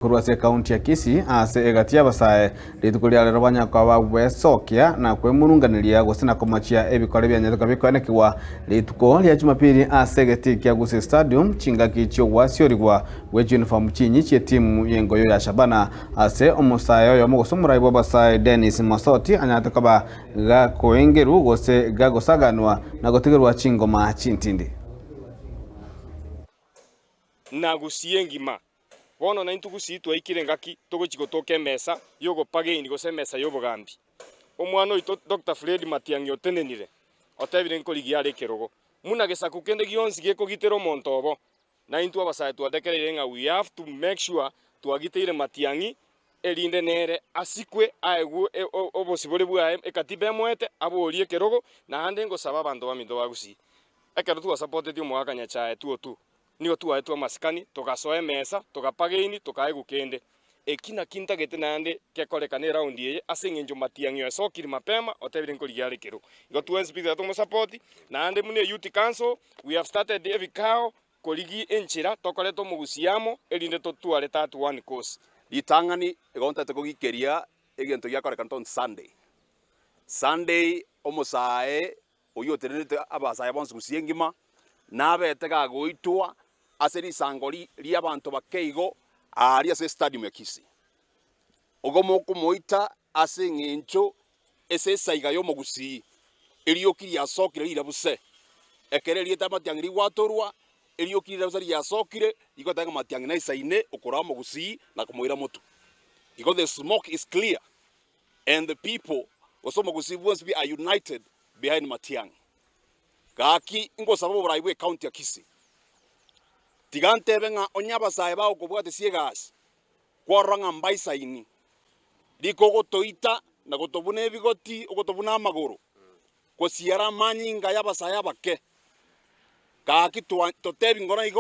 Korwa ase ekaunti ya Kisii ase egati y'abasae, rituko ria rero banyare koba bagwesokia na kwemurunganeria gose na komochia ebikore bianyarete koba bikoenekigwa rituko ria Jumapili ase egetii kia Gusii Stadium chingaki chi'ogwasiorigwa gwe chiuniform chinyi chi'etimu y'engoyo ya Shabana ase omosae oyomo gose omorai bw'abasae Dennis Mosoti anyarete koba gakoengerwa gose gagosaganwa na gotigerwa chingoma chintindi. Na Gusii engima Bono naintwe gusii twaikire engaki togochia gotoka emesa y'ogopageini gose emesa y'obogambi. Omwana oito Doctor Fred Matiang'i otenenire, otebire nkorigia are ekerogo. Muna gesaku kende gionsi gekogitera omonto obo, naintwe abasae twadekereire ng'a we have to make sure twagiteire Matiang'i erinde nere asikwe aegwe obosibore bwaye ekatiba emoete aborie ekerogo, naende ngosaba abanto baminto ba Gusii ekero twasapotetie omogaka Nyachae two two. Nigo twaetwe amasikani, togasoa emesa, togapageini, tokaegwa kende. Eki nakio ntagete naende gekorekane eraundi eye, ase eng'encho Matiang'i oesokire mapema, otebire nkorigia are ekerogo. Igo twensi pi tiga tomosapoti, naende buna eyouth council, we have started ebikao korigia enchera tokoreta omogusii amo, erinde totware that one cause. Ritang'ani igo ntagete kogikeria egento giakorekana on Sunday. Sunday omosae oyio otenenerete abasae bonsi gusii engima, nabete gagoitwa ase risango ri'abanto bake igo aaria ase estadium ya Kisii. Igo mokomoita ase eng'encho ase esaiga y'omogusii, erioki riasokire rirabuse. Ekero erieta amatiang'i rigwatorwa, erioki rirabuse riasokire, rigoteba ng'a amatiang'i naisaine okoraa omogusii na komoira motwe. Igo the smoke is clear. And the people, gose omogusii bwonsi pi are united behind Matiang'i. Gaki ingosaba oborai bwe county ya Kisii. Tiga ntebe ng'a onye abasae bagokobwatesia egasi, kwarora ng'a mbaisaini, rika ogotoita na gotobuna ebigoti, ogotobuna amagoro, gosiara amanyinga y'abasae abake. Gaki twa totebi ngoro igo.